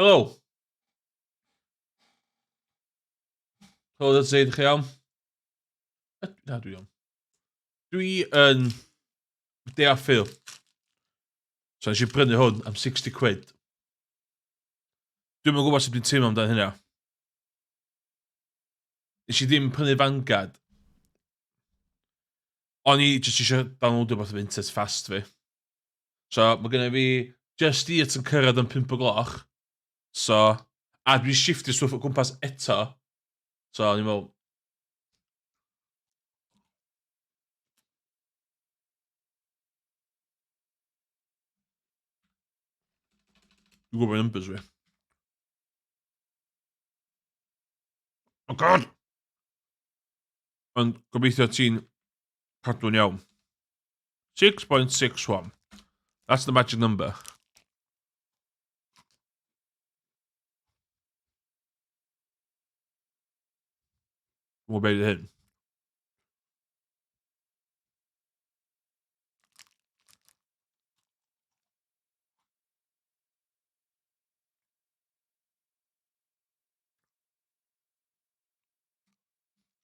Helo! Helo, that's it, chi iawn? Na, dwi iawn. Dwi yn deall Phil. So nes i brynu hwn am 60 quid. Dwi'm yn gwybod sut dwi'n teimlo amdano hynna. Nes i ddim prynu Vanguard. O'n i jyst eisiau downloadio beth efo internet fast fi. So mae gennym fi just i at yn cyrraedd am 5 o gloch. So, a dwi'n shifftio stwff o gwmpas eto. So o'n i'n meddwl... Dwi'n gwybod numbers fi. Oh god! Ond gobeithio ti'n cadw'n iawn. 6.61. That's the magic number. Dwi'n gwybod beth hyn.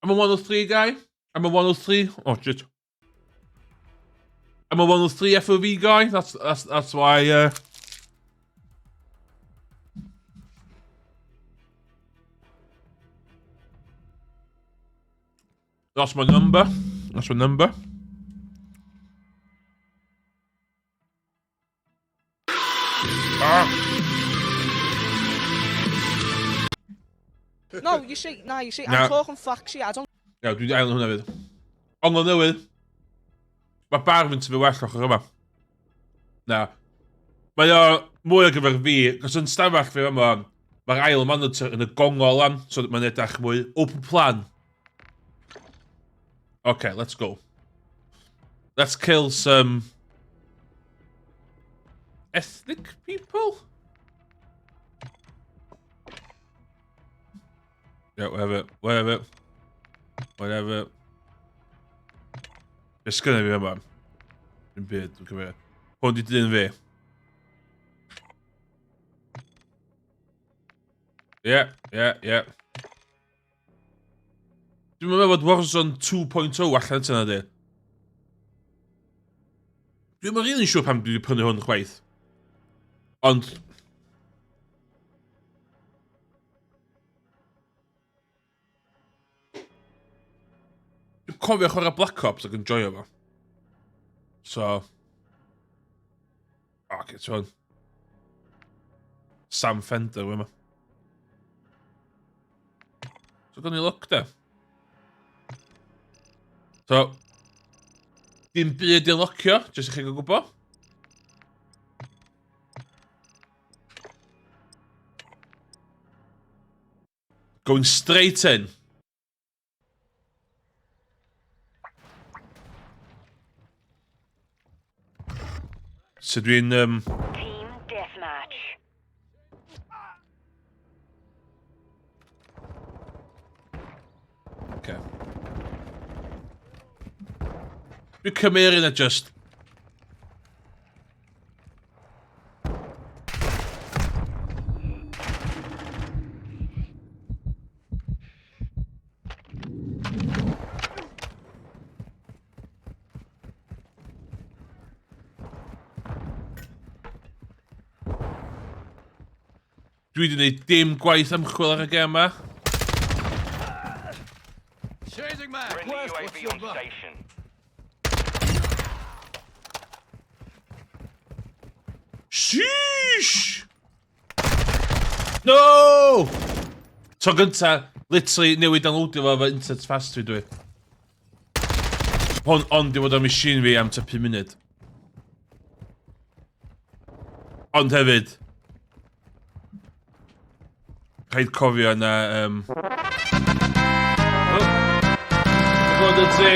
I'm a 103 guy. I'm a 103. Oh shit. I'm a 103 FOV guy. That's that's that's why. Uh, That's my number. That's my number. Ah! No, you see, no, you see, Na. I'm talking facts here. I don't Iawn, dwi wedi ail hwnna fyd. Ongl newydd. Mae bar fi'n tyfu well ochr yma. Na. Mae o mwy ar gyfer fi, cos yn stafell fi yma, mae'r ail monitor yn y gongol am, so mae'n edrych mwy open plan. Okay, let's go. Let's kill some ethnic people? Yeah, whatever, whatever. Whatever. Be sgynna fi yma? Dim byd, dwi'n cymryd. Hwn di dyn fi. Ie, ie, ie. Dwi'n meddwl bod Warzone 2.0 allan eto na di. Dwi'n meddwl rili'n siŵr pam dwi wedi prynu hwn chwaith. Ond... Dwi'n cofio chwarae Black Ops ac yn joio fo. So... O, okay, ti'n Sam Fender, yma. So, gawn ni look de. So, dim byd i locio, jyst i chi gael gwybod. Going straight in. So dwi'n... Um... Team deathmatch. Okay. Dwi'n cymryd yna just... Dwi wedi gwneud dim gwaith ymchwil ar y gêm yma. Changing mag. Friendly West, UAV what's your on buck? station. Sheesh! No! Tro gynta, literally newid downloadio fo efo internet fast fi dwi. Hwn ond i fod ar machine fi am tua 5 munud. Ond hefyd, rhaid cofio na... Um... Oh. Gwybod y ti?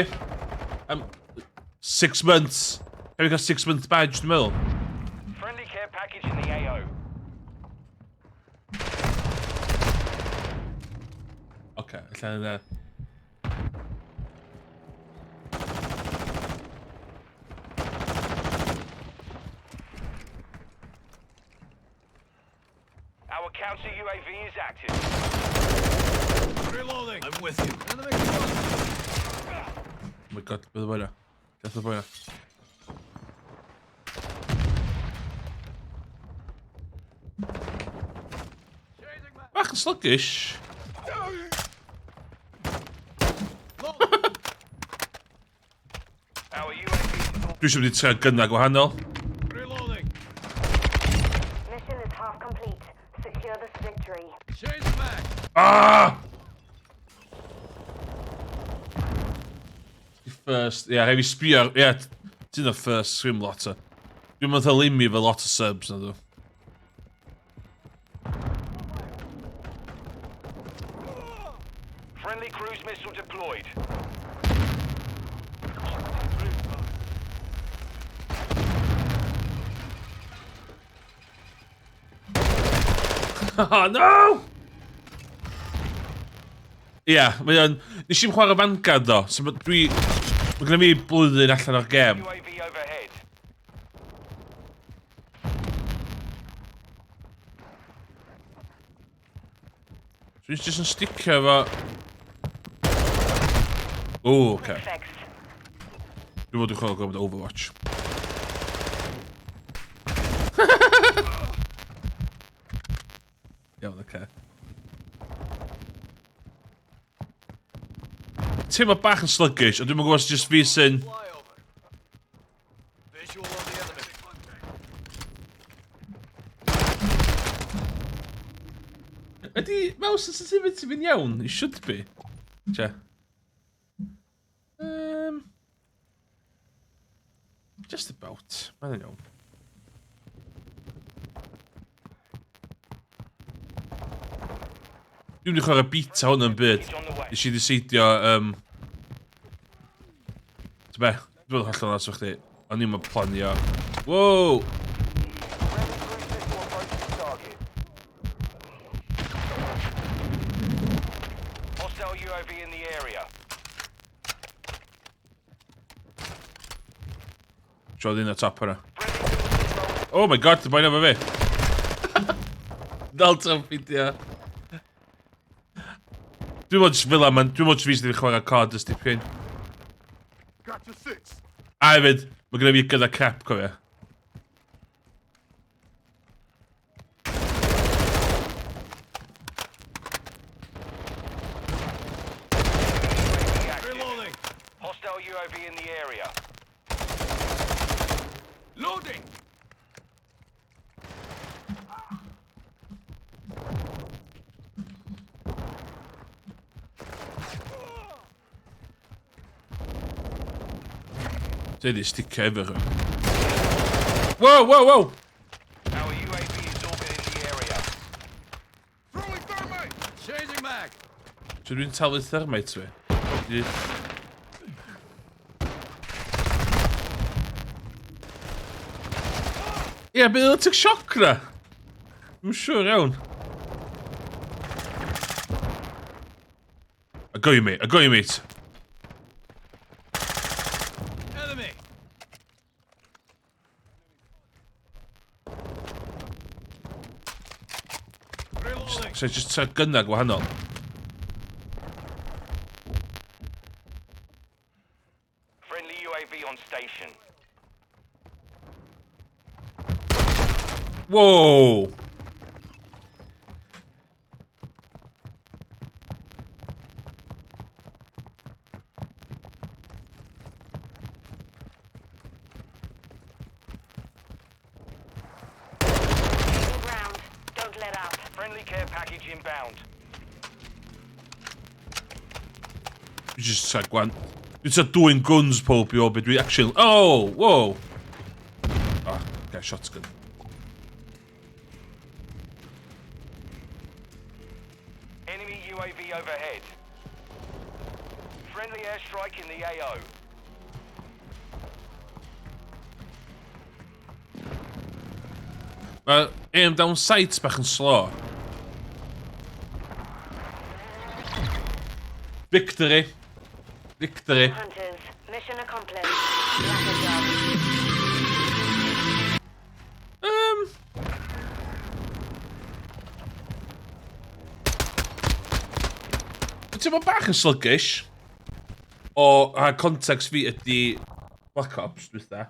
6 months. Hefyd cael 6 month badge, dwi'n meddwl. Friendly care package in the AO. Oce, okay, allan yna. Our Counter UAV is active. Reloading. I'm with you. Enemy close. Oh my god, bydd y boi na. Gath y boi na. Bach yn sluggish. Our UAV is Dwi eisiau mynd i trio gynnau gwahanol. Reloading. Mission is half complete. Secure this victory. Change back. Ah! First, ie, yeah, rhaid fi sbio ar... Ie, yeah, ti'n y first swim lot o. Dwi'n meddwl limi fel lot o subs na dwi. Friendly cruise missile deployed. Oh, no! Ie, yeah, mae o'n... Nes i'm chwarae Vanguard, ddo, so ma- dwi... Mae gennym fi blwyddyn allan o'r gêm. UAV overhead. Dwi'n jyst yn sticio efo... O, oce. Fixed. Dwi'n fod yn chwarae gormod o Overwatch. Iawn, oce. Teimlo bach yn sluggish, ond dwi'm yn gwybod os jyst fi sy'n... Flyover. Visual on the enemy. Ydy mouse sensitivity fi'n iawn? It should be. Che. Just about. Mae'n iawn. Dwi'n mynd i chwarae beta hwn yn byd. He's on the way. Nes i ddiseidio... Ti'n be? Dwi'n bod hollol os chdi. O'n i'n planio. Wow! Friendly cruise missile approaching target. Hostile UAV in the area. Trodd un o top hwnna. Friendly cruise missile. Oh my god, dwi'n boen efo fi. Dal ti'n fideo. Dwi'n bod jyst fel am, dwi'n bod jyst fi sydd wedi chwarae COD ys dipyn. Got your six. A hefyd, mae gennym fi gyda crap, cofio. UAV active. Reloading. Hostile UAV in the area. Loading. Dwi wedi sticio efo rhywun. Wow, wow, wow! Our UAV is orbiting the area. Throwing thermite. Changing mag. So dwi'n talu thermite fi? Dwi... Ie, yeah, bydd electric shock na. Dwi'n siŵr iawn. I got you, mate. I got you, mate. Enemy. Reloading. So just trio gynnau gwahanol. Friendly UAV on station. Whoa! Taking ground. Don't let up. Friendly care package inbound. Dwi just trio gwan... Dwi'n trio dwyn guns pob i o beth dwi actually... Oh! Whoa! Ah, okay, shotgun. Enemy UAV overhead. Friendly airstrike in the AO. Mae aim down sight bach yn slow. Victory. Victory. Hunters, mission accomplished. Rapid job. Ti'n bod bach yn sluggish. O, a context fi ydy Black Ops, dwytha.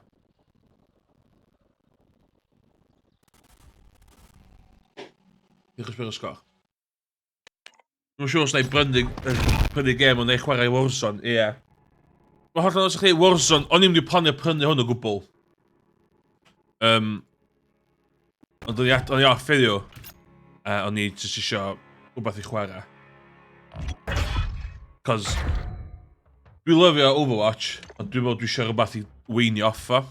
Diolch yn sgor. Dwi'n siŵr os na i brynu, prynu gêm ond neu chwarae Warzone, ie. Yeah. Mae hollol os chi, Warzone, o'n i'm wedi planio prynu hwn o gwbl. Ond o'n i, o'n i off heddiw. O'n i jyst isio rhywbeth i chwarae. Cos dwi'n lyfio Overwatch, ond dwi'n meddwl dwi eisiau rhywbeth i weinio off o.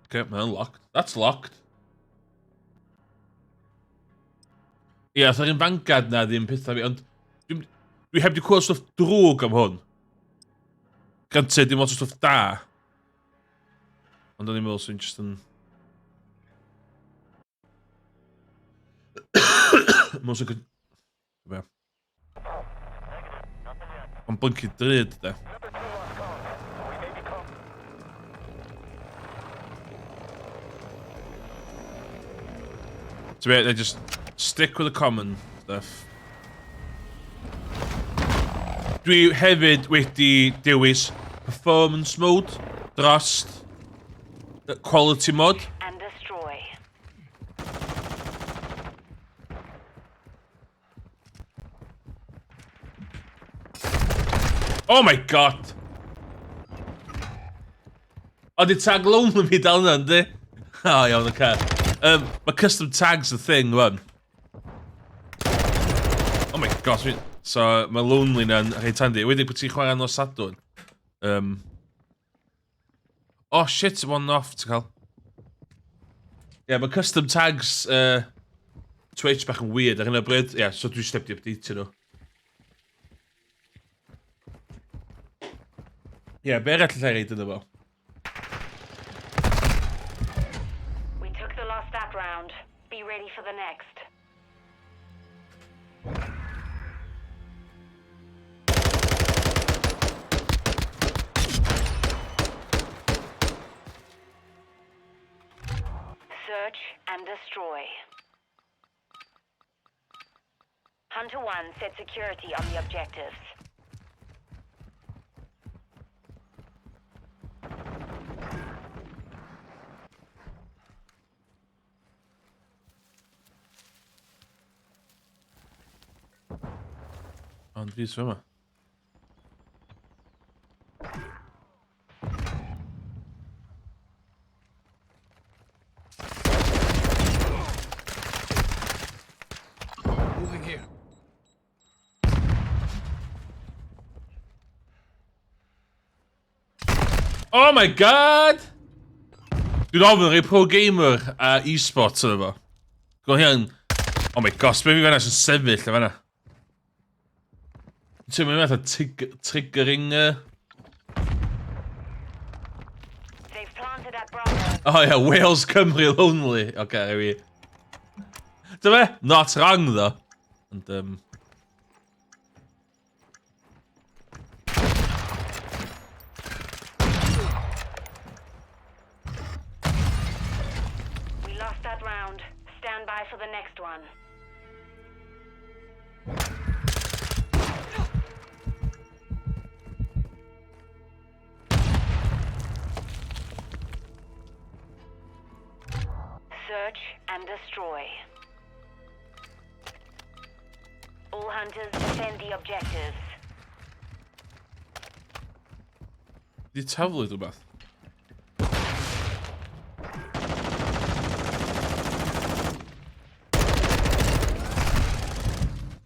Okay, mae'n locked. That's locked. Ie, yeah, yr un Vanguard na ddim pethau fi, ond dwi, dwi heb di clywed stwff drwg am hwn. Granted, dim lot o stwff da. Ond o'n i'n meddwl sy'n just yn... Mae'n sy'n... Be? Mae'n blinky drud, de. So they just stick with the common stuff. Dwi hefyd wedi dewis performance mode dros quality mode. And destroy. Oh my god! O, di tag lonely fi dal yna, yndi? O, oh, iawn, oce. Mae custom tags y thing, wan. Oh my god, so mae lonely na'n reit handi. Wedi bod ti'n chwarae nos Sadwrn. Oh shit, one off, ti'n cael. Ie, yeah, mae custom tags Twitch bach yn weird ar hyn o bryd. Ie, yeah, so dwi step di update nhw. Ie, yeah, be arall allai reid yno fo? We took the lost that round. Be ready for the next. Search and destroy. Hunter 1 set security on the objectives. Ond fi sy'n yma. Moving here. Oh my god! Dwi'n ofyn rhai pro gamer a e-sports yna fo. Gweld hyn... Oh my gosh, be fi fan'na sy'n sefyll y fan'na. Ti'n mynd fatha triggering... They've planted at Bravo. Oh yeah, Wales Cymru Lonely. Okay, here we... Dyma, not wrong though. And, We lost that round. Stand by for the next one. Search and destroy. All hunters defend the objectives. Di taflu rhywbeth?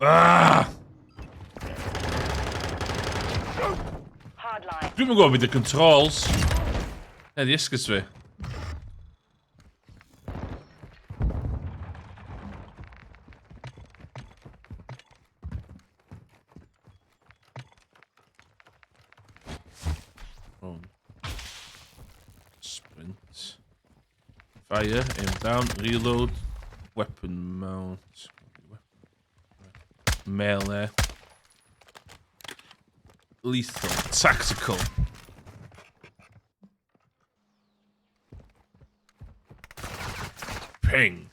Ah! Hardline. Dwi'm yn gwybod beth y controls. Ne, di esgus fi. Sprint. Fire, aim down, reload, weapon mount. Melee. Lethal. Tactical. Ping.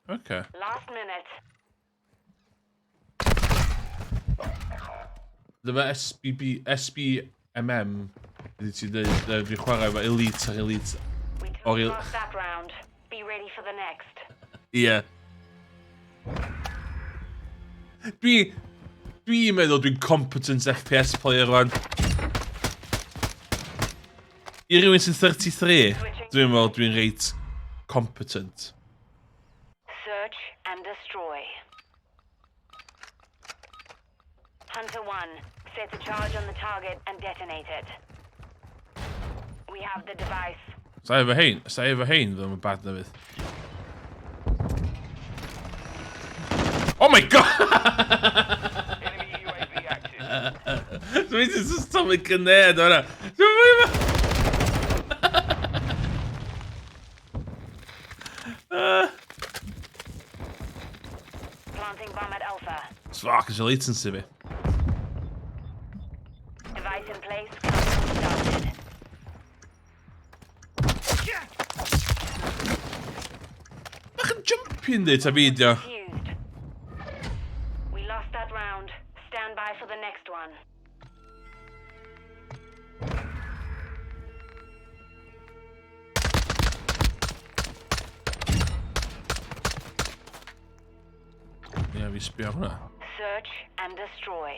Okay. Last minute. Dyma SBB, SBMM ydy ti'n dweud, fi chwarae efo Elite ar Elite. We took lost that round. Be ready for the next. Ie. Dwi'n meddwl dwi'n competent FPS player rwan. I rywun sy'n 33, dwi'n meddwl dwi'n reit competent. Search and destroy. Hunter 1, set the charge on the target and detonate it. We have the device. Sa efo hein, sa efo hein ddim yn bad na fydd. Oh my god! Enemy UAV active. Dwi'n just atomic grenade o'na. Dwi'n mynd. Planting bomb at Alpha. Fuck, is latency fi. Device in place. Countdown started. Bach yn jumpy yndi ta fideo. Fused. We lost that round. Stand by for the next one. Ie, fi sbio hwnna. Search and destroy.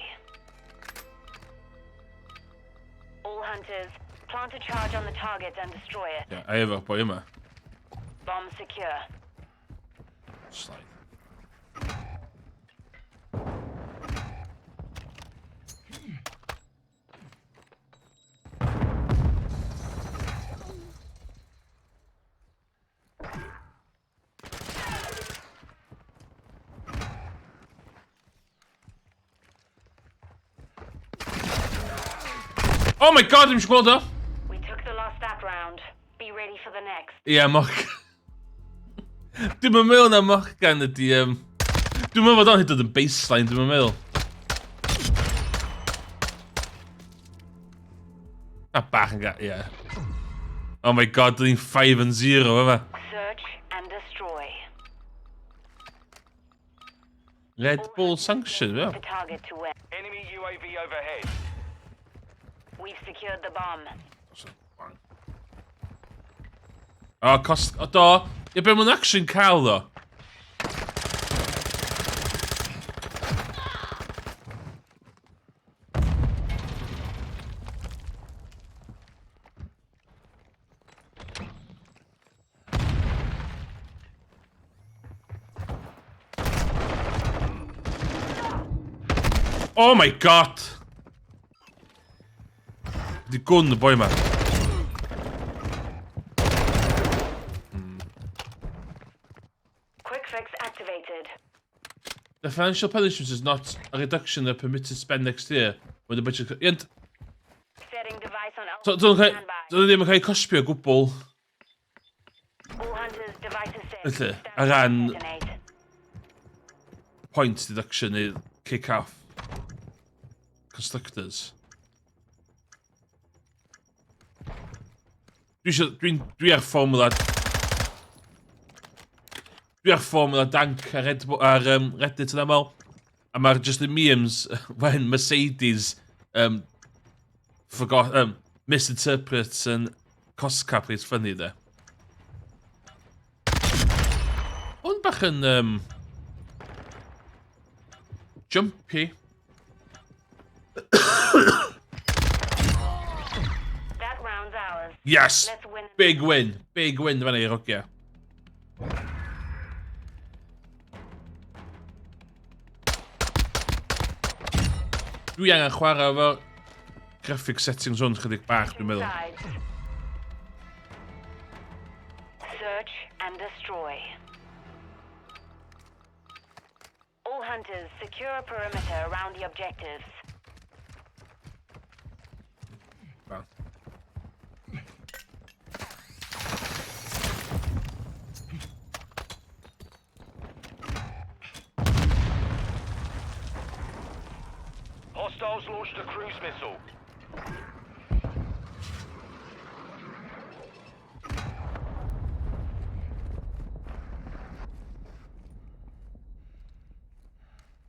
All hunters, plant a charge on the target and destroy it. Ie, a efo'r boi yma. Bomb secure. Slide. Oh my god, ddim eisiau gweld o! We took the loss that round. Be ready for the next. Ie, yeah, Moch. Dwi'n meddwl na Morgan ydi... Dwi'n meddwl fod o'n hyd yn oed yn baseline, dwi'n meddwl. A bach yn ga... Ie. Yeah. Oh my god, dyn ni'n 5-0 yma. Search and destroy. Red Bull sanction, ie. The target to win. Enemy UAV overhead. We've secured the bomb. O, cost... O, do. Ie, be ma'n actually'n cael, ddo? Oh my god! Di gwn y boi ma. Quick fix activated. The financial punishment is not a reduction of permitted spend next year. When the budget... Ie, Setting device on so, Alpha. dyn Stand by. ddim yn cael ei cosbio o gwbl. All hunters, devices set. Felly, Stand ar by to ran detonate. point deduction neu kick off constructors. Dwi eisiau, dwi'n, dwi ar Formula... Dwi ar Formula Dank ar, Red, ar Reddit yn aml. A mae'r just the memes when Mercedes forgot, misinterprets and cost cap is funny there. Hwn bach yn jumpy. That round's ours. Yes! Let's win. Big win. Big win fan i'r hogia. Dwi angen chwarae efo graphic settings hwn chydig bach, dwi'n meddwl. Sides. Search and destroy. All hunters, secure a perimeter around the objectives. Wel. Hostiles launched a cruise missile.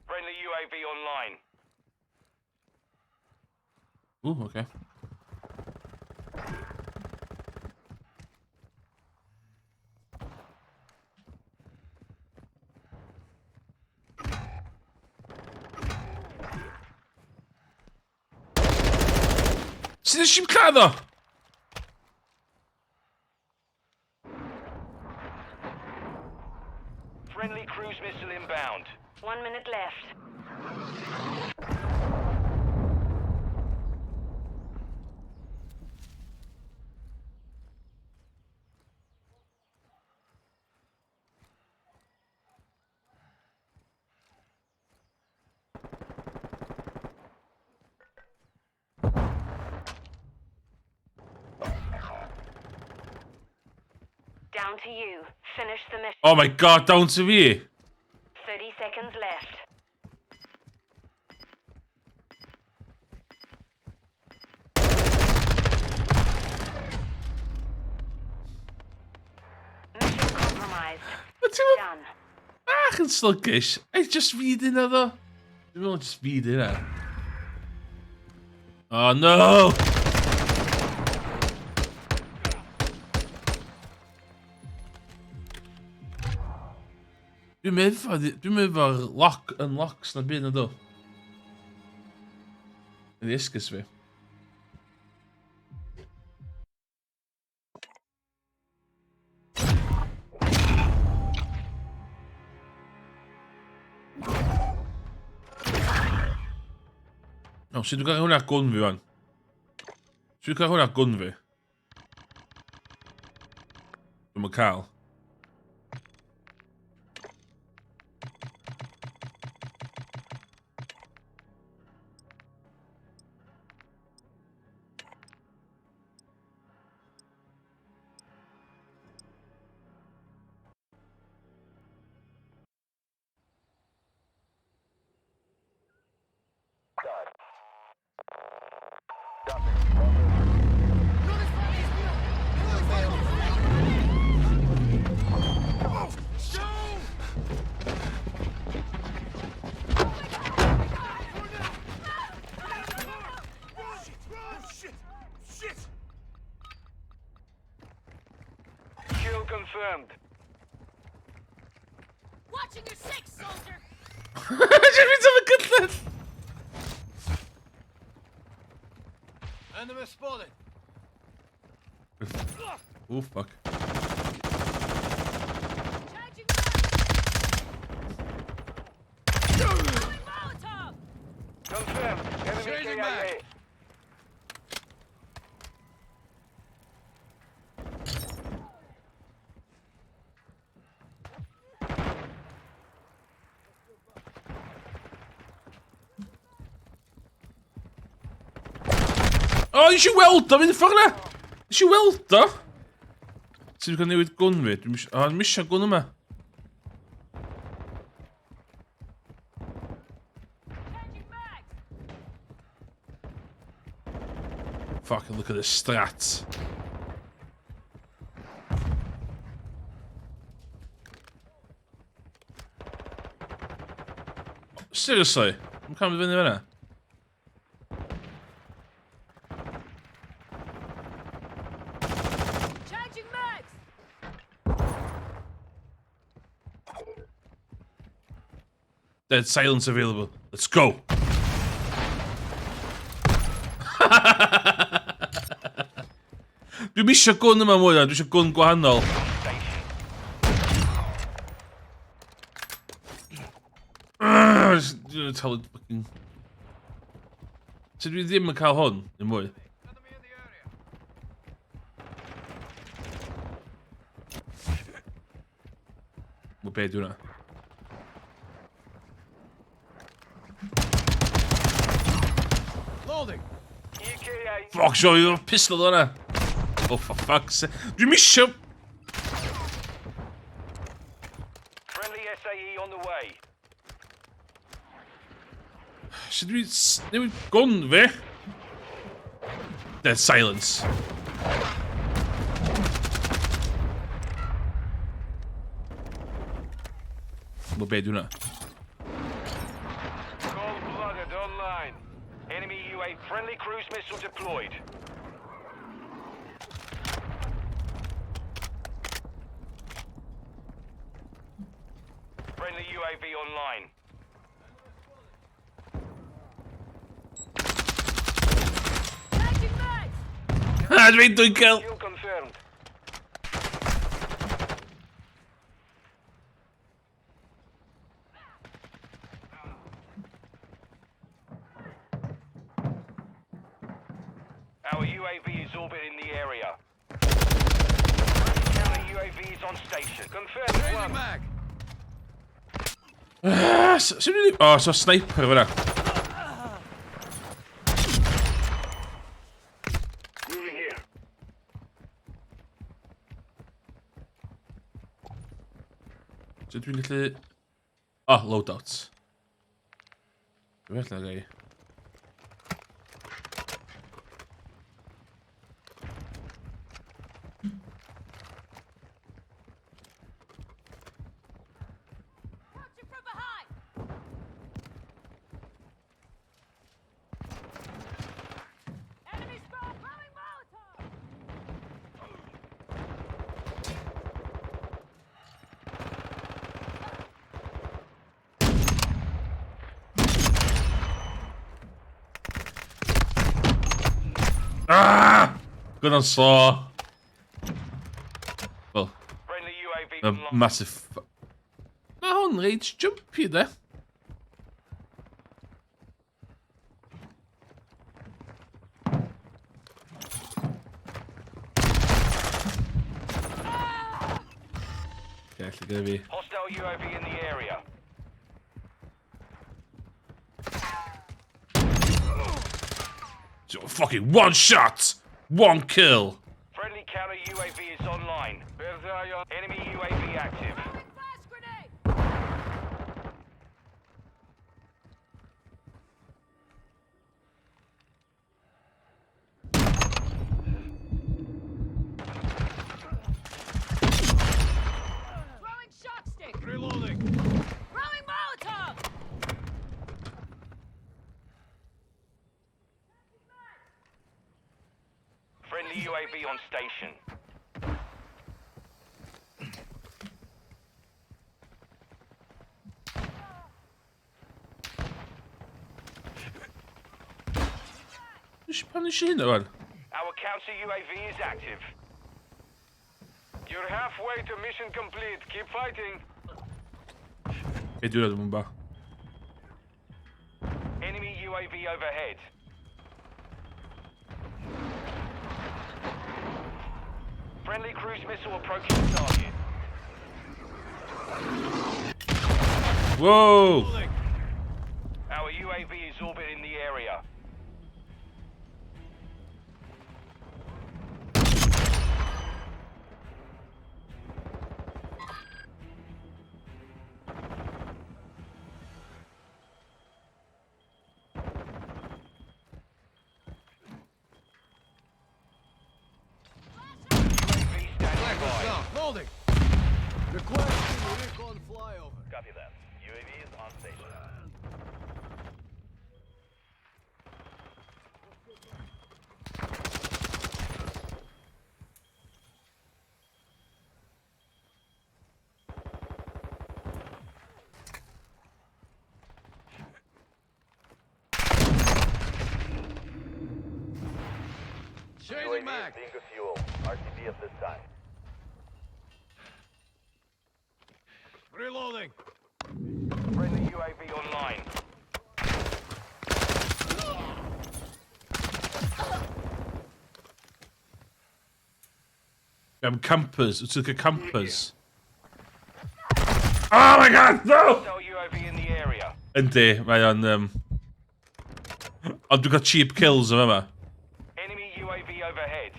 Friendly UAV online. Ooh, okay. Sut nes i'm lladd o? Friendly cruise missile inbound. 1 minute left. Down to you. Finish the mission. Oh my God, down to fi. 30 seconds left. Mission compromised. Mae ti'n Done. bach yn sluggish. I just read hynna ddo. Dwi'n meddwl just read hynna. Oh no! Dwi'n meddwl lock unlocks na byd na ddo. Ydy esgus fi. O, sut dwi'n cael hwnna gwn fi fan? Sut dwi'n cael hwnna gwn fi? Dwi'n cael. Shit! Shit! Kill confirmed. Watching your six, soldier! Dwi'n mynd am y gyllell! Enemy spotted. Oh, fuck. Changing mag! Throwing Molotov! Confirmed. Enemy Changing KIA. mag. O, oh, nes i weld o mynd ffordd na! Nes i weld o! Ti'n cael newid gwn fi? Dwi'n misio... O, dwi'n misio gwn yma. Changing mags! Fucking look at the strats. Seriously? I'm coming fyny fyna. Changing mags! Dead silence available. Let's go. Dwi'n misio gwn yma mwy na, dwi eisiau gwn gwahanol. Dwi'n talu fucking... So dwi ddim yn cael hwn, ddim mwy. Enemy in the area. Wel, be di hwnna? Loading. EKIA. Fuck, sio, yw'r pistol hwnna. Oh, for fuck's sake. Dwi'n misio... Friendly SAE on the way. Sut dwi newid gwn fi? Dead silence. Wel, be di hwnna? Cold-blooded online. Enemy UAV friendly cruise missile deployed. Friendly UAV online. Changing mags! Ha, dwi'n dwi'n kill! Kill confirmed. Our UAV is orbiting the area. Counter UAV is on station. Confirmed. Changing One. mag. Ah, O, so sniper fyna. Moving here. So dwi'n gallu... O, oh, loadout. Dwi'n gallu gai. Capture from behind! Enemy spot! Throwing Molotov! Ah! Good on slow. Well, Friendly UAV a online. massive... Mae hwn reit jumpy, de. Okay, lle gyda fi. Hostile UAV in the area. So, fucking one shot! One kill! Friendly counter UAV is online. Enemy UAV active. Throwing flash grenade! Throwing shock stick! Reloading. Throwing Molotov! Friendly UAV on station. Nes i pan nes i hynna, wan? Our counter UAV is active. You're halfway to mission complete. Keep fighting. Be dwi'n rhaid yn ba? Enemy UAV overhead. Friendly cruise missile approaching target. Whoa! Reloading. Our UAV is orbiting the area. UAV standing by. Down. Loading. Requesting recon flyover. Copy that. UAV is on station. Changing mag. Bingo fuel. RTB at this time. Reloading. Friendly UAV online. Am campers. Wyt ti'n licio campers? Oh my god, no! Hostile UAV in the area. Yndi, mae o'n... Ond dwi'n cael cheap kills yn yma. Enemy UAV overhead.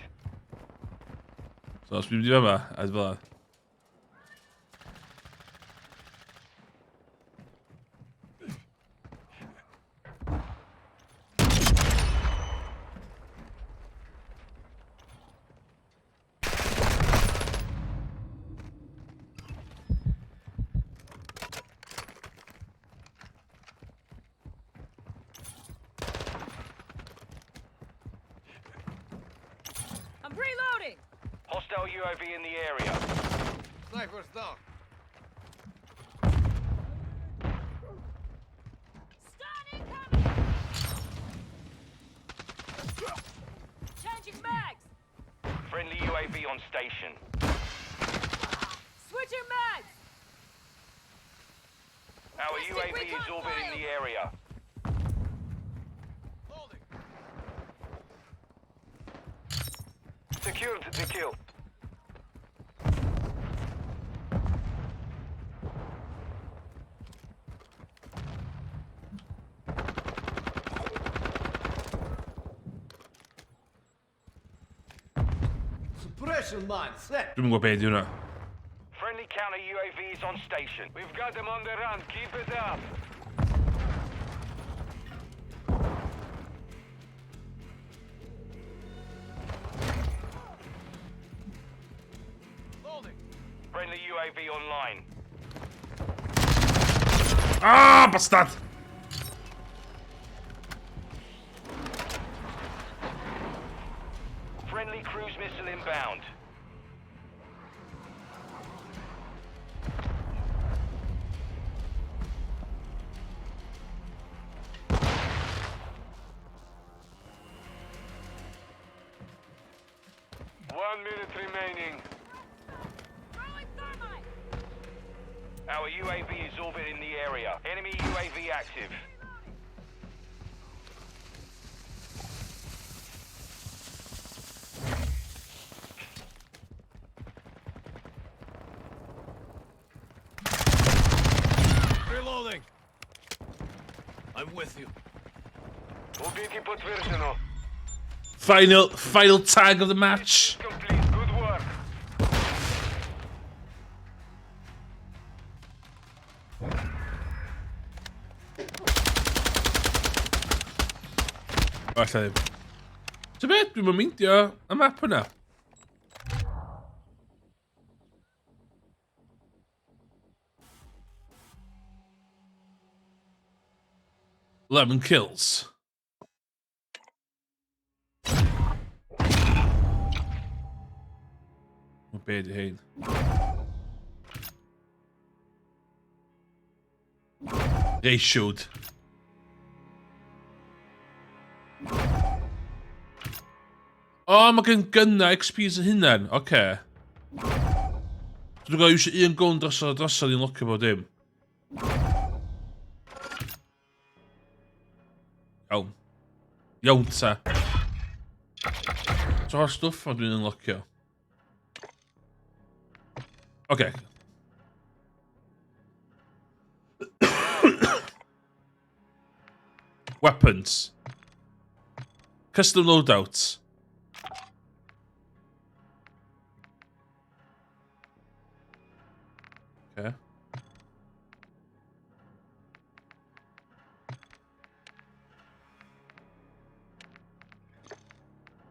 So os dwi'n mynd i fyma, a fel 'na. Hostile UAV in the area. Sniper's down. Stun incoming! Changing mags! Friendly UAV on station. Switching mags! Our Requesting UAV is recon orbiting flyover. the area. Loading. Secured the kill. Suppression mine set. Dwi'm yn gwybod beth di hwnna. Friendly counter UAV is on station. We've got them on the run. Keep it up. Loading. Friendly UAV online. Ah, bastard! Friendly cruise missile inbound. 1 minute remaining. Throwing thermite! Our UAV is orbiting the area. Enemy UAV active. Reloading. I'm with you. Убить подтверждено. Final tag of the match. Complete. Good work. O, alla ddim. Ti'n beth? Dwi'm yn meindio y map yna. 11 kills. O, be di hein? Ratioed. O, mae gen gynna XPs yn hunan. Oce. Okay. So dwi'n gael iwsio un gun drosodd a drosodd i'n locio bod dim. Iawn. Iawn ta. So o'r stwff ma dwi'n unlocio. Oce. Okay. Weapons. Custom loadouts. Okay.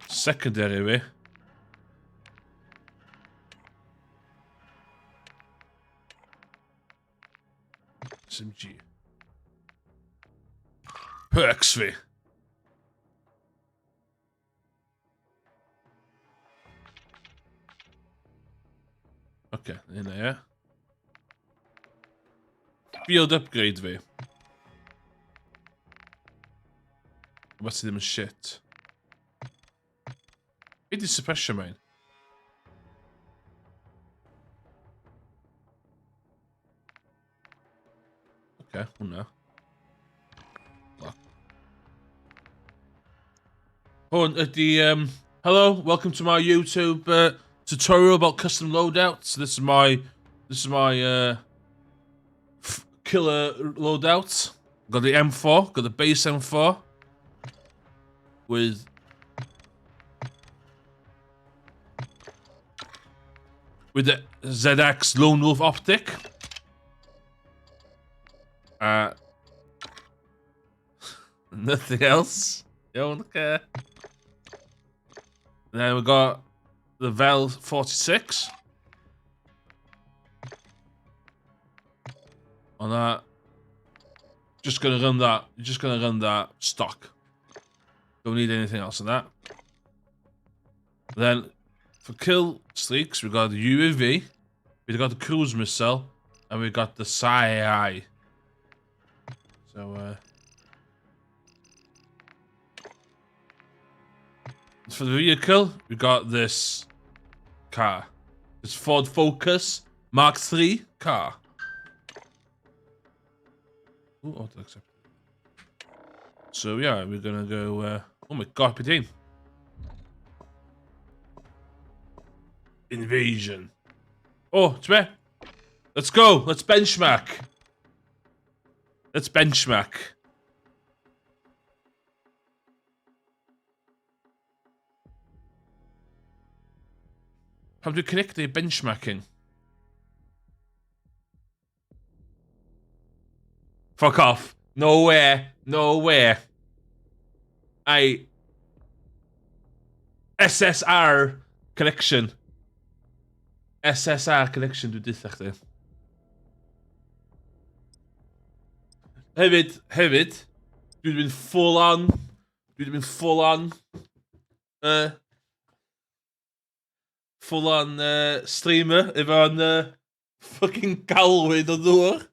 Secondary fi. SMG. Perks fi. Oce, okay, hynna, ie. Field upgrade fi. Rhywbeth sydd ddim yn shit. Be di suppression mine? Oce, okay, hwnna. Lock. Hwn ydy... Hello, welcome to my YouTube tutorial about custom loadouts. This is my killer loadout. Got the M4, got the base M4 with the ZX Lone Wolf optic. Nothing else. Don't care. Then we got the Vel 46. On that. Just gonna run that. Just gonna run that stock. Don't need anything else on that. Then For kill streaks, we got the UAV, we got the cruise missile, and we got the SAI. So, for the vehicle, we got this car. This Ford Focus Mark III car. Ooh, auto accept. So yeah, we're gonna go. Oh my god, Pidine. Invasion. Oh, it's Let's go. Let's benchmark. Let's benchmark. Pam dwi'n connectu benchmarking? Fuck off. No way. No way. I... SSR connection. SSR connection dwi'n deutha chdi. Hefyd, hefyd, dwi wedi mynd full on. Dwi wedi mynd full on. Full on streamer efo'n fucking galwyn o ddŵr.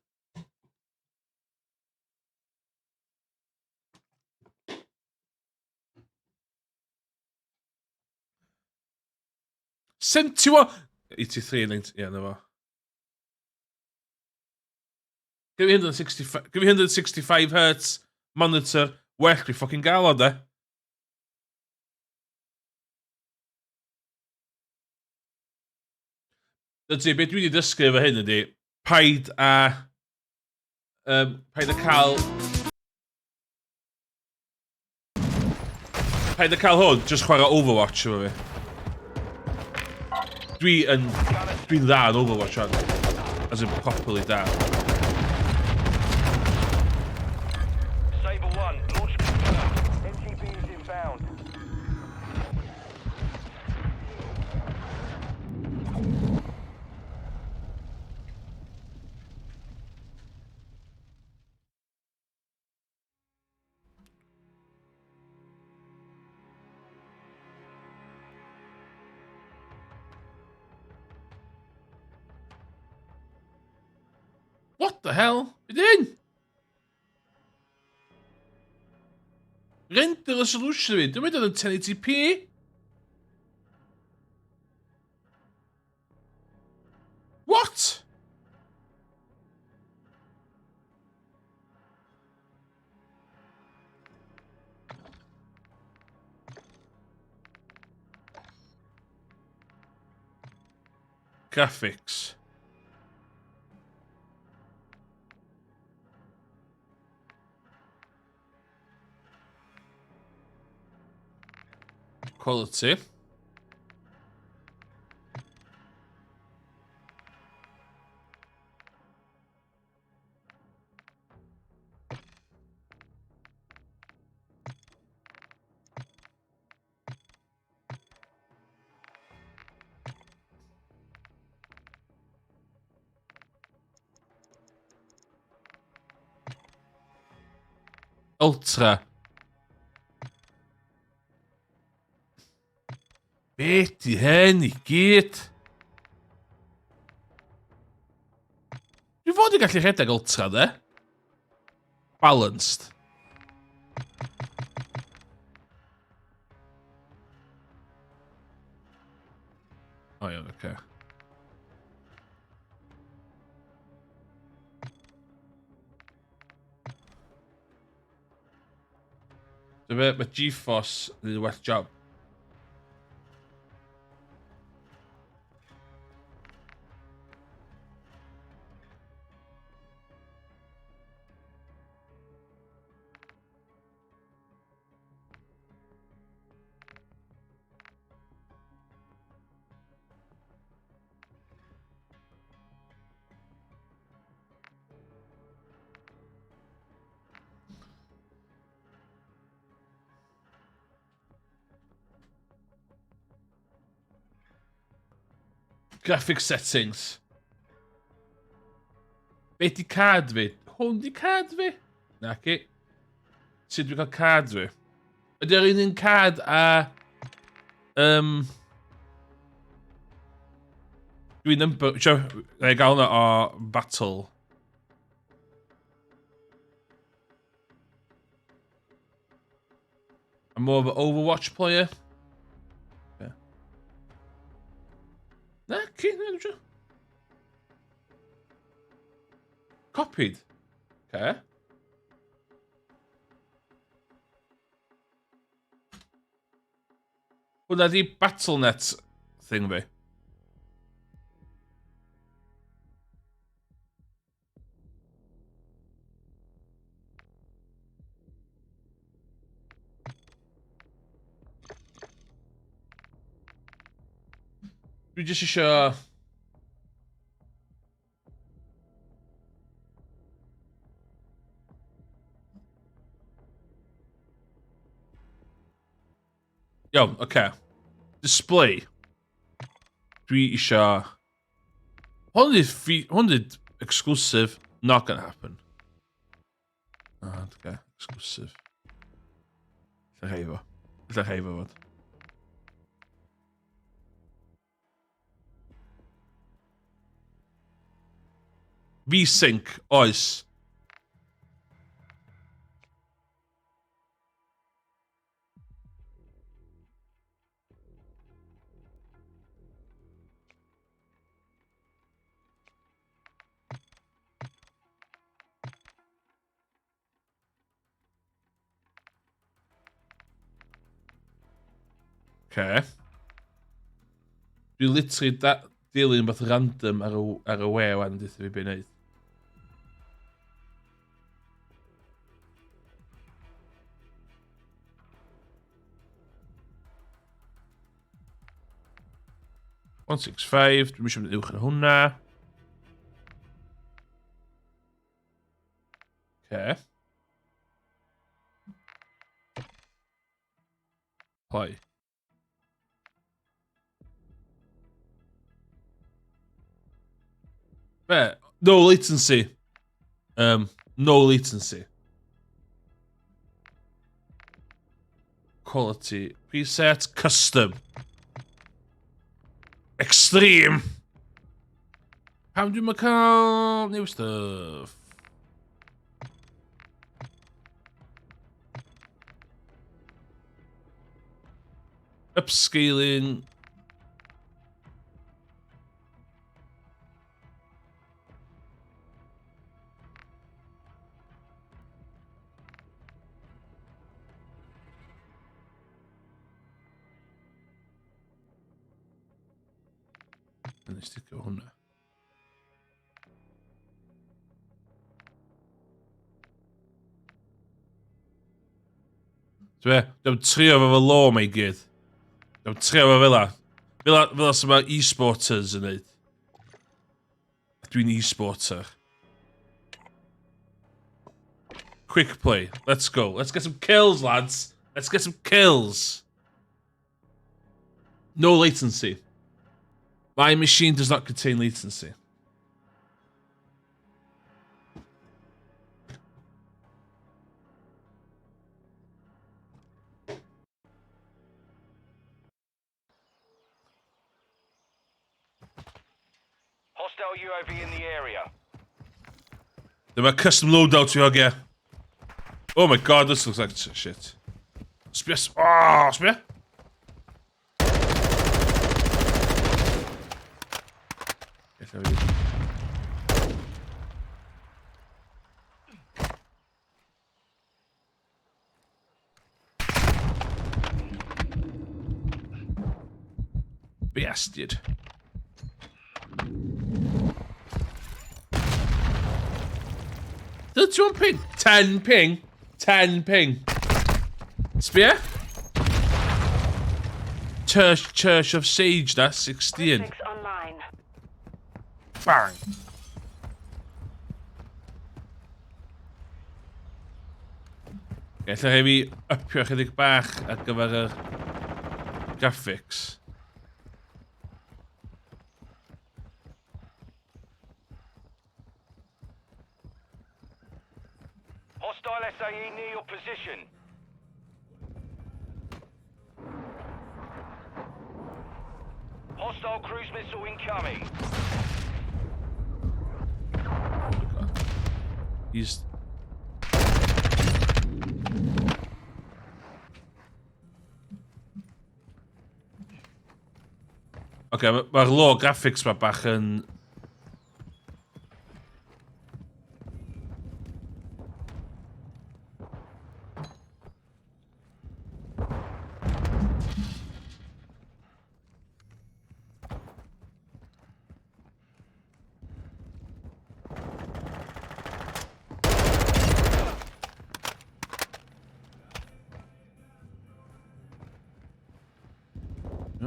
71! 83, 90, ie, na fo. Give me 165, give me 165 hertz monitor. Well, dwi fucking gael o, de. Dydy, beth dwi wedi dysgu efo hyn ydy, paid a... paid a cael... Paid a cael hwn, just chwarae Overwatch efo fi. Dwi'n dda yn Overwatch, rwan. As in properly da. Saber 1, launch confirmed. MTB is inbound. What the hell? Be dyn? Render resolution fi. Dwi'n mynd yn 1080p. What? Graphics. Quality. Ultra. Be di hyn i gyd? Dwi'n fod i gallu rhedeg Ultra, de? Balanced. O iawn, oce. Okay. Dyma, mae GeForce yn neud well job. Graphic settings. Be di card fi? Hwn di card fi? Naci. Sut dwi'n cael card fi? Ydy'r un un card a... Dwi'n number... Sio, na i gael hwnna o battle. I'm more of an Overwatch player. Yeah. Na, ci, na, dwi'n siŵr. Copied. Okay. Hwna di Battle.net thing fi. Dwi jyst isio... Iawn, oce. Okay. Display. Dwi isio... Hwn di, hwn di exclusive. Not gonna happen. Ah, okay. Exclusive. Lle rhai fo. Lle rhai fo fod. V-Sync, oes. Okay. Dwi literally da dilyn beth random ar y, ar y we wan, dweud fi beth wneud. 165, dwi'n eisiau mynd uwch yn hwnna. Okay. Play. Be? No latency. No latency. Quality. Preset. Custom. Extreme. Pam dwi'n cael new stuff? Upscaling. Nes sticio hwnna. Dwi, dwi'n trio fo fel law mae i gyd. Dwi'n trio fo fel la. Fel la sy'n mae e-sporters yn neud. Dwi'n e-sporter. Quick play. Let's go. Let's get some kills, lads. Let's get some kills. No latency. My machine does not contain latency. Hostile UAV in the area. Dyma custom loadout i hogia. Oh my god, this looks like shit. Sbia... Oh, sbia! Bastard. 31 ping. 10 ping. 10 ping. Sbia? Church of Sage, that's 16. Six online. Bang. Gallai fi upio chydig bach ar gyfer y graphics. Hostile SAE near your position. Hostile cruise cruise missile incoming. Oh my God. He's... Oce, okay, mae'r low graphics ma bach yn...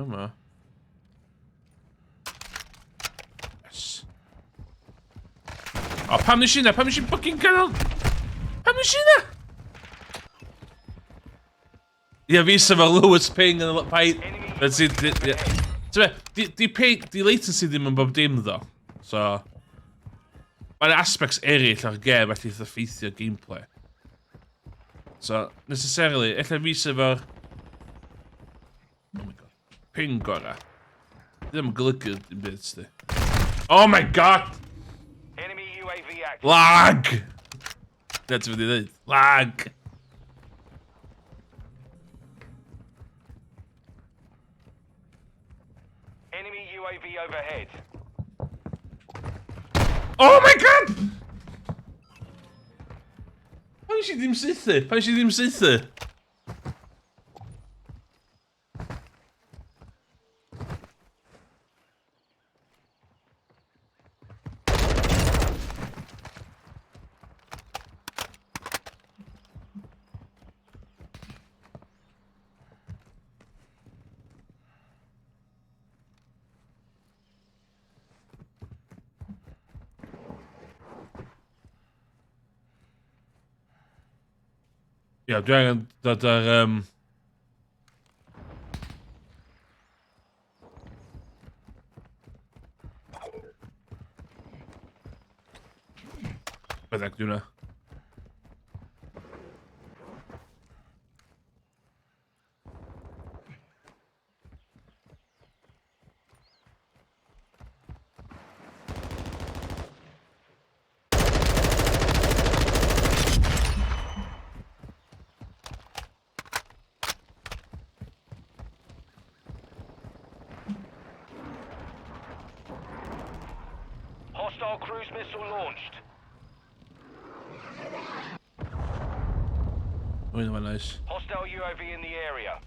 Yma. Yes. O, pam nes i na? Pam nes i fucking gael... Pam nes i na? Ie, fi sy'n fel lowest ping yn y paint. That's it, yeah. Ti'n be, di ping, di latency ddim yn bob dim ddo. So... Mae'n aspects eraill ar gêm allu effeithio gameplay. So, necessarily, ella fi sy'n fel... Oh my God. Ping gora. Ddim yn golygu dim byd, sti. Oh my God! Enemy UAV active. Lag! Dyna ti'n mynd i ddweud. Lag! Enemy UAV overhead. Oh my God! Pa nes i ddim saethu? Pa nes i ddim saethu? Ia, dwi angen dod ar. Byddai dwi hwnna. Hostile cruise missile launched. O, hwnna'n nice. Hostile UAV in the area.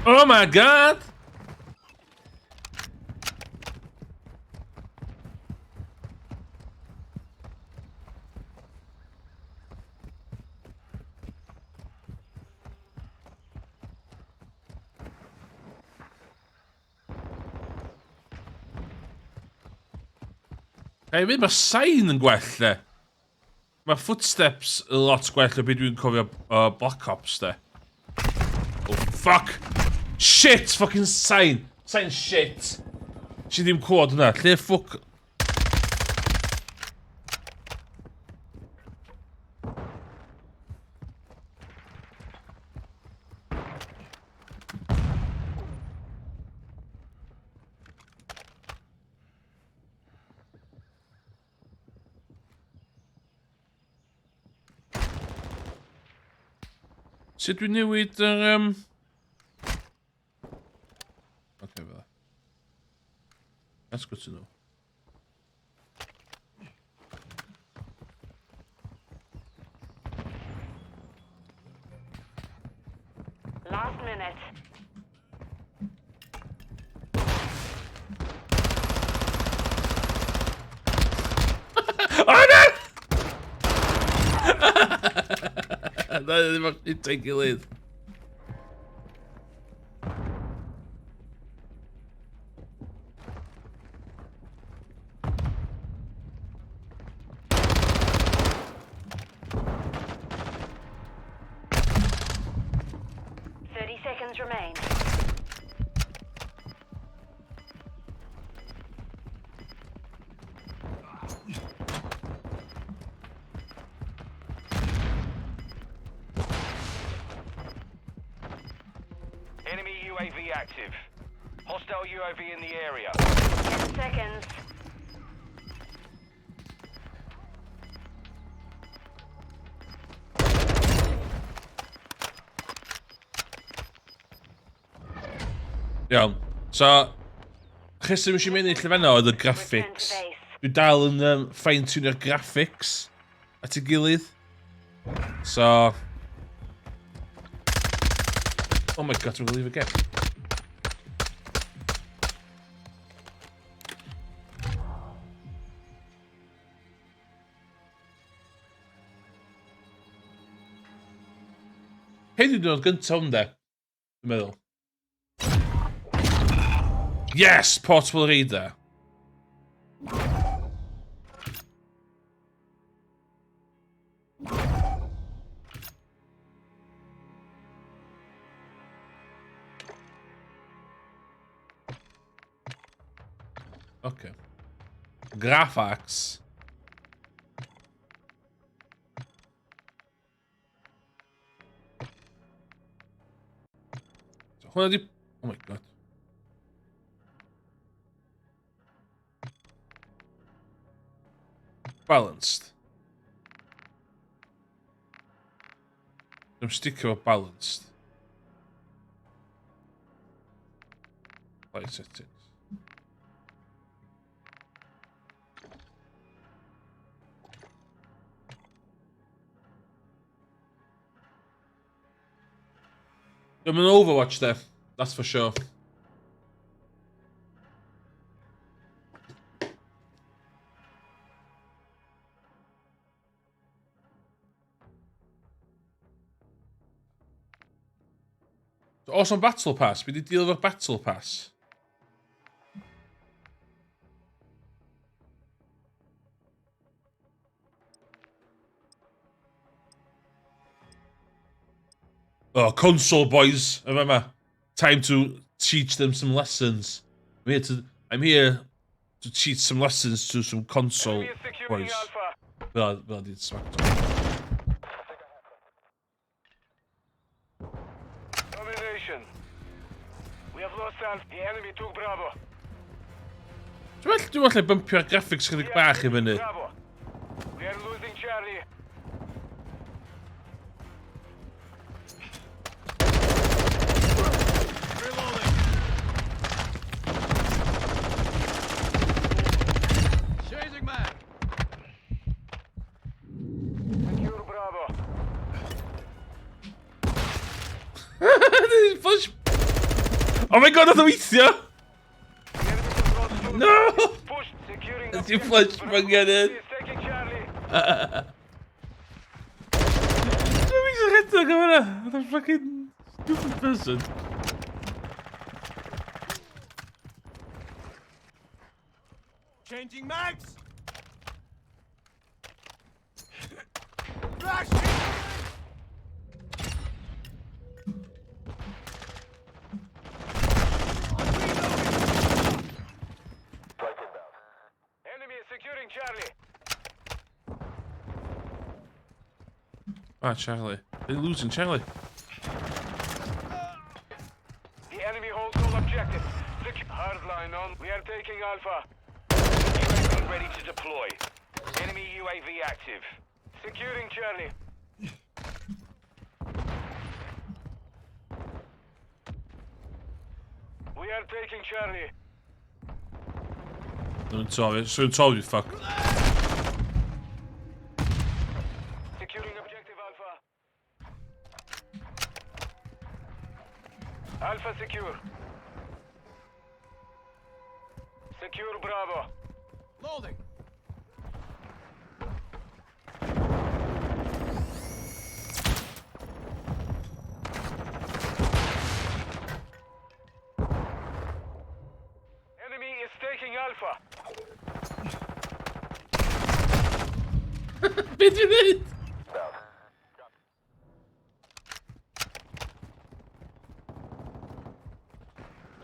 Oh my God! Hei, mae sain yn gwell, de. Mae footsteps yn lot gwell o beth dwi'n cofio o Black Ops, de. Oh, fuck! Shit! Fucking sain! Sain shit! Si ddim clywed hwnna. Lle fuck... Sut dwi'n newid yr... Okay, fel. That's good to know. Last minute. Oh no! Na, ddim yn take gilydd. 30 seconds remain. UAV active. Hostile UAV in the area. 10 seconds. Iawn. So, rheswm eisiau mynd i'r llefenna oedd y graphics. Dwi dal yn fine-tunio'r graphics at ei gilydd. So... Oh my god, dwi'n leave again. Hyn yw'n dod gyntaf hwn de, dwi'n meddwl. Yes, portable radar. Okay. Graphics. So hwnna di... Oh my god. Balanced. Dwi'n sticio efo balanced. Light settings. I'm an Overwatch there, that's for sure. So, oes o'n Battle Pass? Fi di deal efo'r Battle Pass. Oh, console boys, yma. Time to teach them some lessons. I'm here to teach some lessons to some console Enemy is securing boys. Alpha. Fel di'n smack. Domination. We have lost Alpha. The enemy took Bravo. Dwi'n meddwl bumpio'r graphics chydig We are bach i taking fyny. Bravo. We are losing Charlie. Reloading. Changing mag. Secure Bravo. Flash... Oh my god, nath o weithio! The enemy controls two No! Push. Securing Ydy objective flash Bravo. bang in. Enemy is taking Charlie. Dwi'n mynd i rhedeg am hynna. What a fucking stupid person. Changing mags. Flash. Enemy is securing Charlie. Ah, Charlie. They're losing Charlie. The enemy holds all objectives. Hardline on. We are taking Alpha. UAV ready to deploy. Enemy UAV active. Securing Charlie. We are taking Charlie. Dwi'n torri. So dwi'n torri, fuck. Securing objective Alpha. Alpha secure. Secure Bravo. Loading. Enemy is taking Alpha. Be dwi'n neud?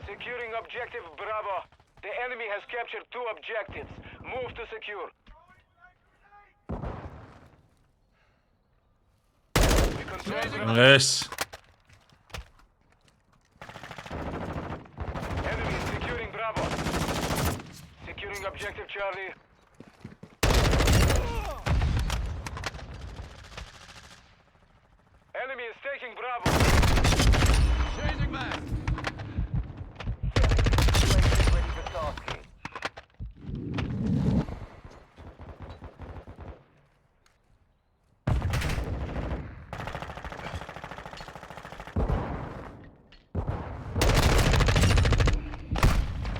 Securing objective Bravo. The enemy has captured two objectives. Move to secure. We control Bravo. Yes. Objective Charlie. Enemy is taking Bravo. Changing mag. UAV ready for tasking.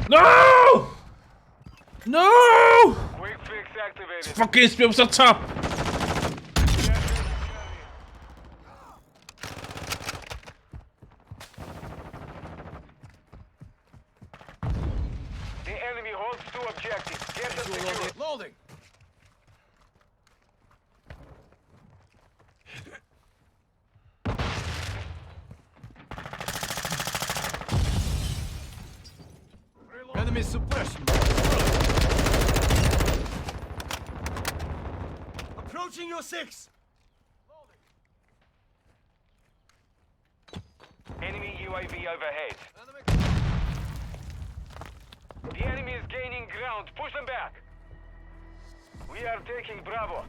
No! No! Quick fix activated. Fucking sbio ar top! The enemy holds two objectives. Get them Visual on secure. the loading. Enemy suppression. Approaching your six. Enemy UAV overhead. The enemy is gaining ground. Push them back. We are taking Bravo.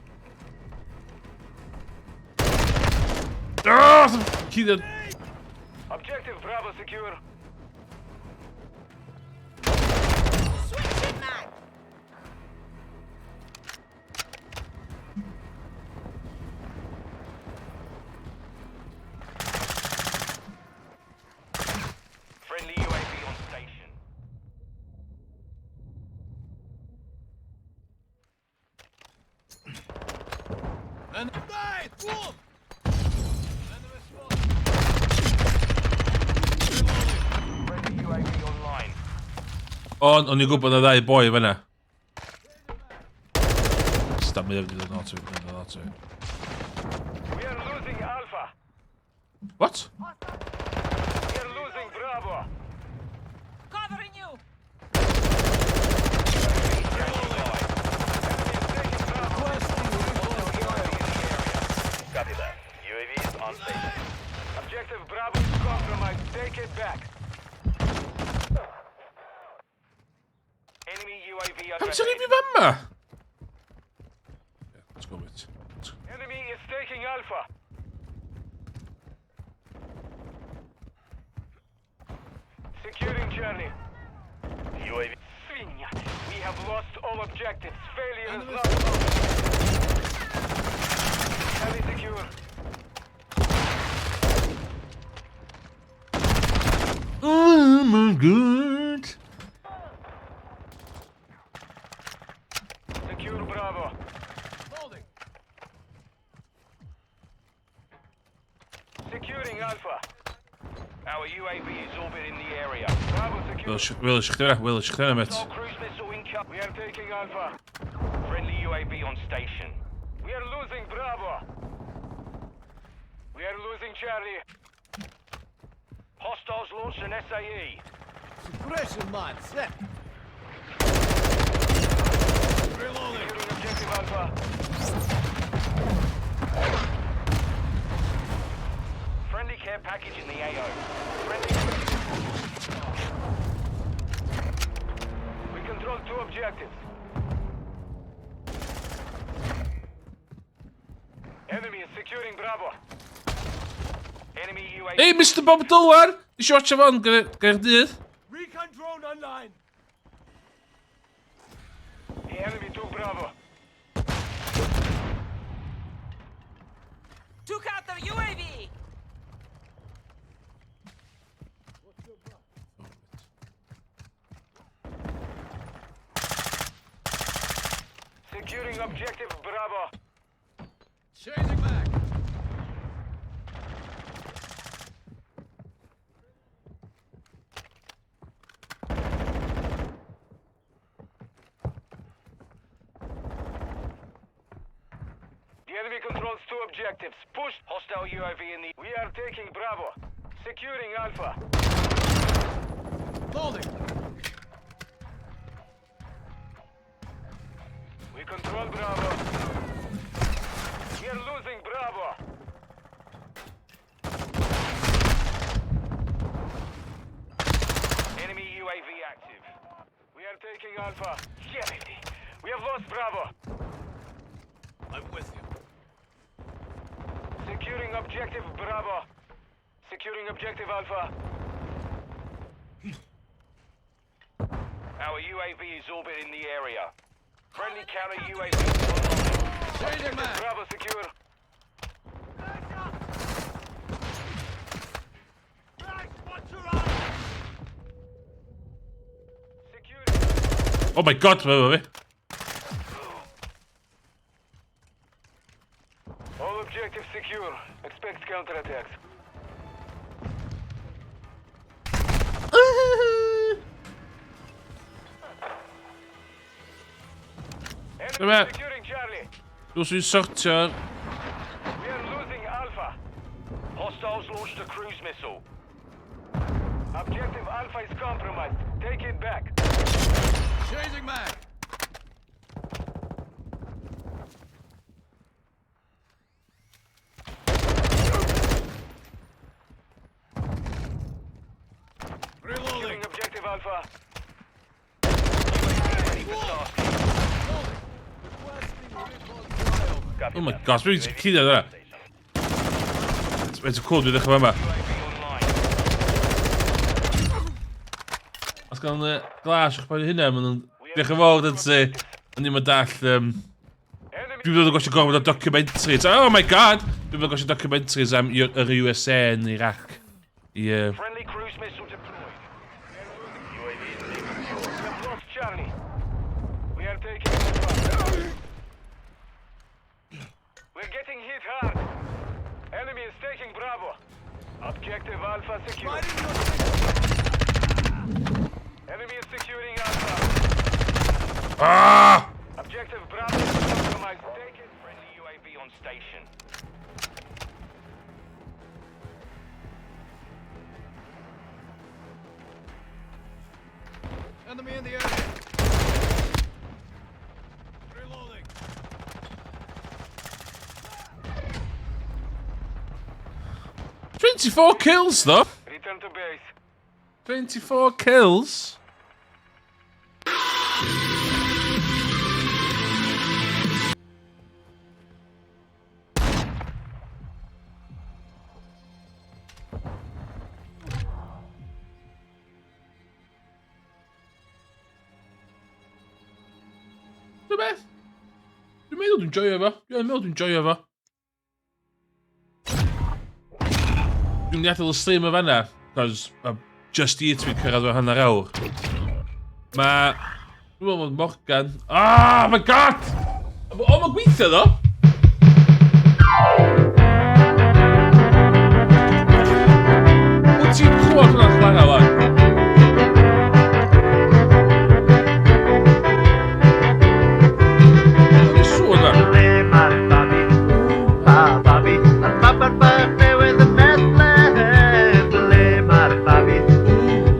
Ah! Cuddiad. Objective Bravo secure. Switching mag! Friendly UAV on station. And die! Wolf! Enemy spotted. Reloading. Friendly UAV online. On, o'n i'n gwybod na ddau boi fan'na. Stab mi wedi dod nôl ti, wedi dod nôl ti. We are losing Alpha. What? We are losing Bravo. Covering you! Enemy is taking Bravo. Requesting Copy that. UAV is on station. Objective Bravo is compromised. Take it back. Enemy UAV Pam ti'n overhead. rhaid fi fama? Yeah, let's go, mate. Let's go. Enemy is taking Alpha. Securing Charlie. UAV. Svinya. We have lost all objectives. Failure is Enemy not an option. Charlie secure. Oh my god. Secure Bravo. Loading. Securing Alpha. Our UAV is orbiting the area. Bravo secure. Wil eich chdi fyna, wil eich chdi fyna, mate. All cruise missile incoming. We are taking Alpha. Friendly UAV on station. We are losing Bravo. We are losing Charlie. Hostiles launched an E. SAE. Suppression mine set. Reloading. Securing objective Alpha. Friendly care package in the AO. Friendly. We control two objectives. Enemy is securing Bravo. Enemy UAV. Hey, Mr Bob Dylwar! Isio watch fo'n Gaerdydd? Recon drone online. The enemy took Bravo. Took out their UAV! Securing objective Bravo. Changing back. The enemy controls two objectives. Push hostile UAV in the. We are taking Bravo. Securing Alpha. Loading. We control Bravo. We are losing Bravo. Enemy UAV active. We are taking Alpha. Damn it. We have lost Bravo. I'm with you. Securing objective Bravo. Securing objective Alpha. Our UAV is orbiting the area. Friendly counter UAV online. Changing mag. Bravo secure. Securing. Oh my god, mae efo fi. All objectives secure. Expect counterattacks. Enemy Dyma. securing Charlie. Dwi'n sy'n sortio'r... We are losing Alpha. Hostiles launched a cruise missile. Objective Alpha is compromised. Take it back. Changing mag. Reloading. Securing objective Alpha. UAV ready for tasking. Requesting recon flyover. Copy Oh my that. gosh, dwi'n cuddio yna. Mae'n cool dwi'n ddechrau yma. UAV online. Os gael y glas o'ch pan hynna, maen nhw'n... Diolch yn fawr, dyn ti. O'n i'n dall... Enemy Dwi'n mynd yn gosio gorfod o documentaries. Oh my god! Dwi'n mynd yn gosio documentaries am yr USA yn Iraq. I, Friendly cruise missile deployed. UAV is being fuel. We have lost Charlie. We are taking Alpha. We're getting hit hard. Enemy is taking Bravo. Objective Alpha secure. Fighting your signal. Enemy is securing Alpha. Ah! Objective Bravo is compromised. Take it. Friendly UAV on station. Enemy in the area. Reloading. 24 kills, though. Return to base. 24 kills. Dwi'n beth? Dwi'n meddwl dwi'n joio fo. Dwi'n meddwl dwi'n joio fo. Dwi'n mynd i adael y stream o fanna, cos just i dwi'n cyrraedd o hanner awr. Mae... Dwi'n meddwl bod Morgan... Oh my god! O, mae'n gweithio ddo! Wyt ti'n clywed hwnna'n chwarae wan? Mae'n sŵn na. Ble mae'r babi? Pa babi? Mae'r baban bach newydd yn Bethlehem. Ble mae'r babi?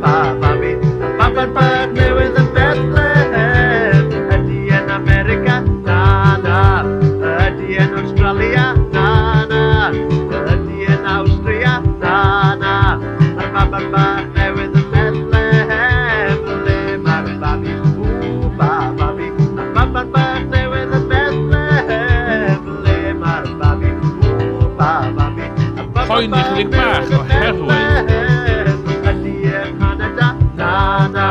Pa babi? Mae'r baban bach newydd yn Bethlehem. Ydy yn America? Na, na. Ydy yn Australia? Na, na. Ydy yn Austria? Na, na. Mae'r baban bach newydd yn Bethlehem. Ble mae'r babi? Ww, ba babi. Mae'r baban bach newydd yn Bethlehem. Ble mae'r babi? Ww, ba babi. Mae'r baban Poeni bach chydig bach newydd yn oherwydd- Bethlehem. Ydy yn Canada? Na, na.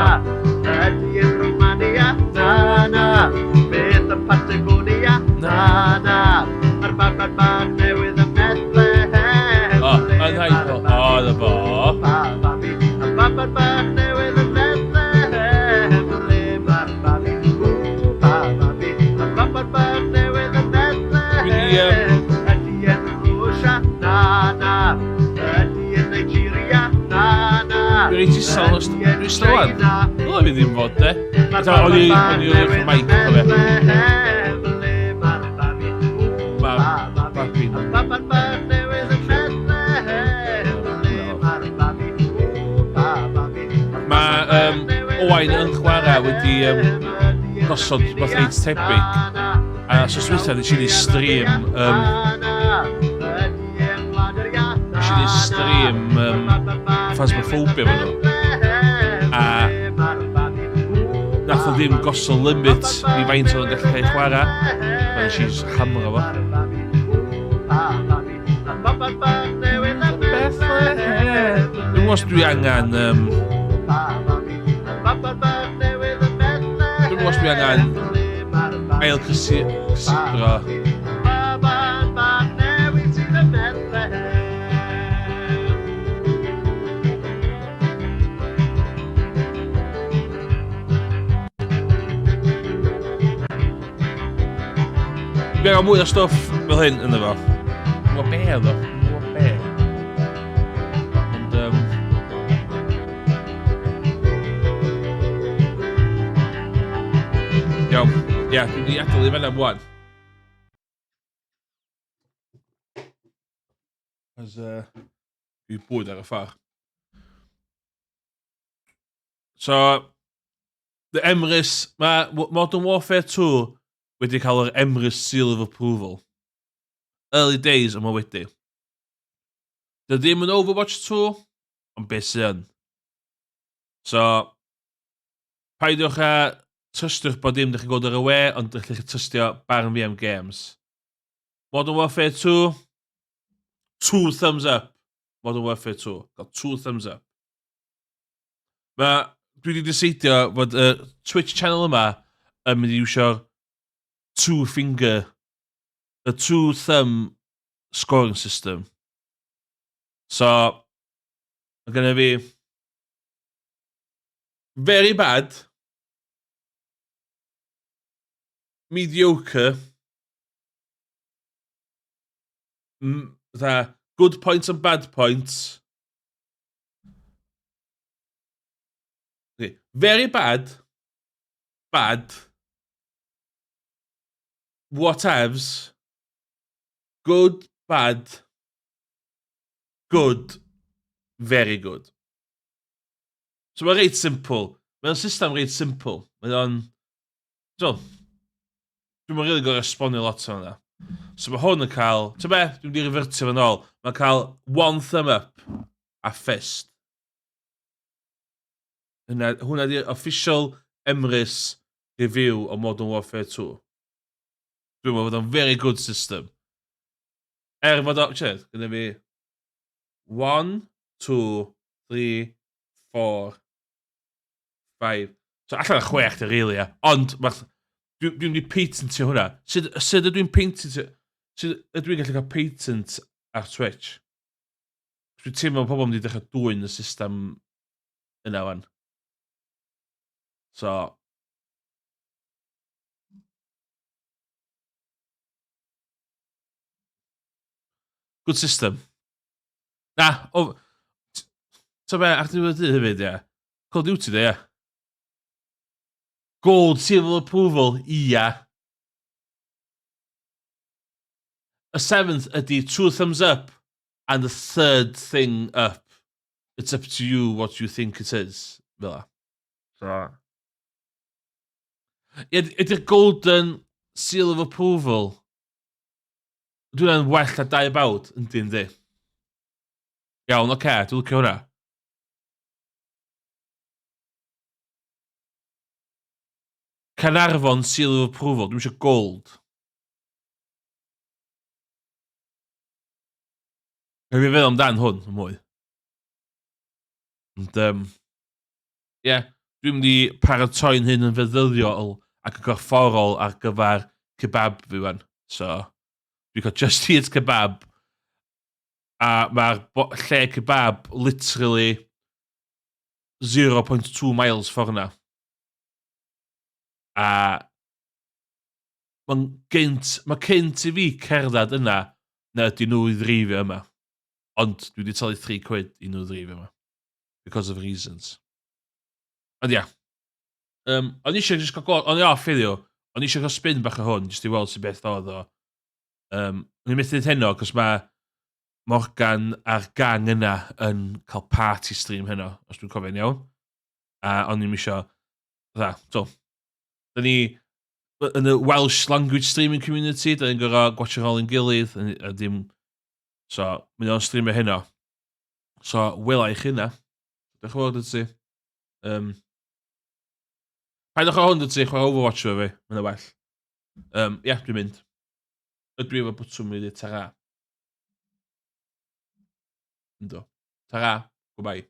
Ydy yn Romania? Na, na. Beth yn Patagonia? Na, na. Mae'r baban bach newydd yn Bethlehem. O, Ble yn mae'r hyfo. O, babi? na fo. Ba babi, y baban bach newydd yn Bethlehem. Ble mae'r babi? Ww, ba babi, y baban bach newydd yn Dwi 'di, Bethlehem. Ydy yn Rwsia? Na, na. Ydy yn Nigeria? Na, na. Dwi'n reit isel os... Ydy yn Dwi'n isel wan. China? Dylai fi ddim fod, de. Mae'r Ta, O'n i baban o'n i wrth y newydd mic, yn cofio. Bethlehem. Ble mae'r babi? Ww, Ma'r ba babi, babi'n- y baban bach newydd yn Bethlehem. Ble mae'r babi? Ww, ba babi, y Ma', baban bach newydd Owain yn chwarae wedi, Bethlehem. Ydy yn gosod rhywbeth Armenia? reit tebyg. Na, na. A so dwytha nes i neud stream, Nes i neud stream, Phasmophobia efo nhw. A nath o nhw ddim gosod limit i faint oedd yn gallu cael ei chwarae. A nes i just hamro fo. Dwi'n gwybod os dwi angen... Um, dwi'n gwybod os dwi angen ail cysibro. Fi angen mwy o stwff fel hyn ynddo fo. Dwi'n gwybod be oedd o. Dwi'n gwybod be. Ond, Iawn. Ia, dwi'n mynd i adael i fan'na wan. Cos, dwi bwyd ar y ffordd. So, the Emrys, mae Modern Warfare 2 wedi cael yr Emrys Seal of Approval. Early days, ond mae wedi. Dy ddim yn Overwatch 2, ond beth sy'n yn. So, paidiwch â tystio'ch bod dim ydych chi'n gweld ar y we, ond ydych chi'n tystio barn fi am games. Modern Warfare 2, two thumbs up. Modern Warfare 2, got two thumbs up. Mae, dwi wedi deseidio fod y Twitch channel yma yn mynd i iwsio'r two finger, y two thumb scoring system. So, mae gennym fi very bad, mediocre, fatha good points and bad points, Okay. Very bad. Bad. Whatevs. Good, bad. Good. Very good. So mae'n reit simple. Mae'n system reit simple. Mae o'n... So, dwi'n really gorau esbonio lot o'n hwnna. So mae hwn yn cael... Ti'n be? Dwi'n mynd i revertio fo'n ôl. Mae'n cael one thumb up a fist. Hwna, hwnna di'r official Emrys review o Modern Warfare 2. Dwi'n meddwl bod o'n very good system. Er fod o, che, gyda fi 1, 2, 3, 4, 5. So allan o chwech di really, ia. Ond, dwi'n dwi mynd i patentio hwnna. Sut, sut ydw i'n patentio... Sut ydw i'n gallu cael patent ar Twitch? Dwi'n teimlo bod pobl yn mynd i dechrau dwyn y system yna wan. So... Good system. Na, o... So be, ar diwedd y dydd hefyd, ia. Call of Duty, de, ia. Gold seal of approval, ia. Y seventh ydy two thumbs up and the third thing up. It's up to you what you think it is. Fel la. So. Ie, ydy'r golden seal of approval. Dwi'n well na dau bawd, yndi, yndi. Iawn, oce, okay, dwi'n licio hwnna. Caernarfon seal of approval, dwi'n eisiau gold. Rhaid fi feddwl amdan hwn yn mwy. Ond, um, ie, yeah, dwi'n mynd i paratoi'n hyn yn feddyliol ac yn gorfforol ar gyfer kebab fi wan. So, dwi'n cael Just Eat Kebab. A mae'r lle kebab literally 0.2 miles ffordd yna. A mae'n gynt, mae cynt i fi cerdded yna na ydy nhw i ddreifio yma. Ond dwi wedi talu 3 quid i nhw ddreifio yma. Because of reasons. Ond ia. Um, o'n eisiau just cael gweld, o'n i off heddiw, o'n eisiau cael spin bach o hwn, just i weld sy'n beth oedd o. Um, o'n i'n methu heno, cos mae Morgan a'r gang yna yn cael party stream heno, os dwi'n cofio'n iawn. A o'n i'n eisiau, dda, so, da ni yn y Welsh language streaming community, da ni'n gorau gwatch ar ôl ein gilydd, a dim... So, mynd o'n streamio heno. So, wela i chi yna. Diolch yn fawr, ti. Um, Paid â hwn dy ti, chwarae Overwatch efo fi. Mae'n well. Ia, yeah, dwi'n mynd. Ydw i efo bwtwm i ddweud tara. Ynddo. Tara. Goodbye.